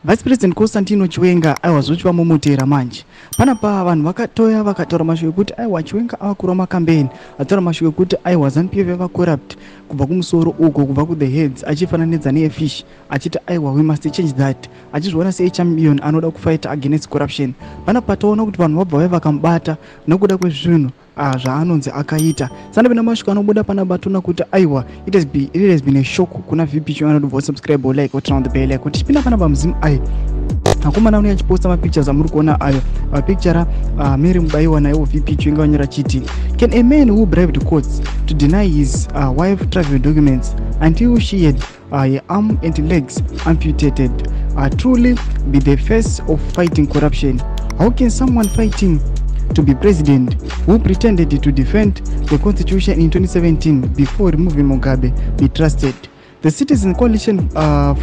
Vice President Constantino Chiwenga, aiwa, zvochivamomotera manje. Panapa vanhu vakatoya vakataura mashoko ekuti, aiwa, Chiwenga avakura makambeni, ataura mashoko ekuti, aiwa, ZANU PF yava corrupt kubva kumusoro uko, kubva kuthe heads, achifananidza nefish, achiti, aiwa, we must change that, achizviona sechampion anoda kufight against corruption. Panapa taona kuti vanhu vabva vaya vakamubata nekuda kwezvinhu zvaanonzi akaita. Sanapinda mashoko anobuda panapa, toona kuti, aiwa, it has been a shock kuna VP Chiwenga. Anotobva subscribe, like, turn on the bell icon. Tichipinda panapa muZimEye, akomana anouya achiposta mapictures amuri kuona ayo, mapicture Mary Mubaiwa naiwo VP Chiwenga. Vanyora chiti, "Can a man who bribed courts to deny his wife travel documents until she had her arm and legs amputated truly be the face of fighting corruption? How can someone fighting to be president who pretended to defend the constitution in 2017 before removing Mugabe be trusted?" the Citizen Coalition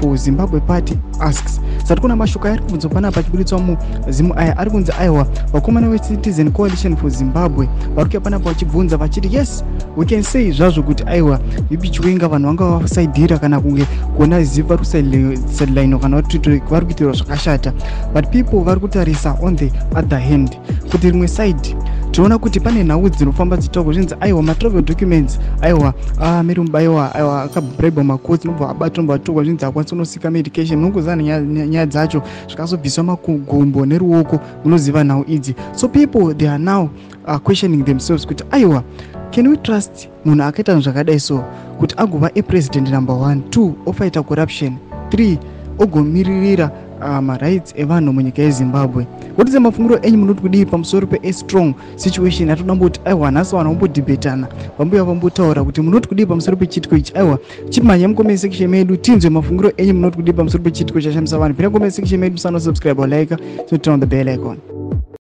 for Zimbabwe Party asks. Sati kuna mashoko ari kubvunzwa panapa achiburitswa muZimEye, ari kunzi, aiwa, vakomana veCitizen Coalition for Zimbabwe vari kuya panapa vachibvunza vachiti, yes, we can say zvazvo kuti, aiwa, VP Chiwenga vanhu vanga vasaidhira kana kunge kuona zivi vari kusideline kana vari kuitirwa zvakashata, but people vari kutarisa on the other hand kuti rimwe side tinoona kuti pane nhau dzinofamba dzichitaurwa zvinzi, aiwa, matravel documents, aiwa, Mary Mubaiwa, aiwa, akabribwa macourts, nobva abatwa, nobva atorwa, zvinzi akwanisa unosika medication. Munongoziva nyaya dzacho, zvikazobviswa makugumbo neruoko, munoziva nhau idzi. So people, they are now questioning themselves kuti, aiwa, can we trust munhu akaita zvakadai so kuti agova apresident, number one, two, ofighta corruption, three, ogomiririra marights evanhu munyika yeZimbabwe? Kutidze mafungiro enyu, munoti kudii pamusoro peastrong situation yatoda mboti, aiwa, nhasi vanhu vambodhibhetana, vambuya vambotaura kuti munoti kudii pamusoro pechiitiko ichi? Aiwa, chimhanya mucomment section medu tinzwe mafungiro enyu. Munoti kudii pamusoro pechiitiko chashamisa vanhu? Pinda comment section medu, musano subscribe, like, so turn on the bell icon.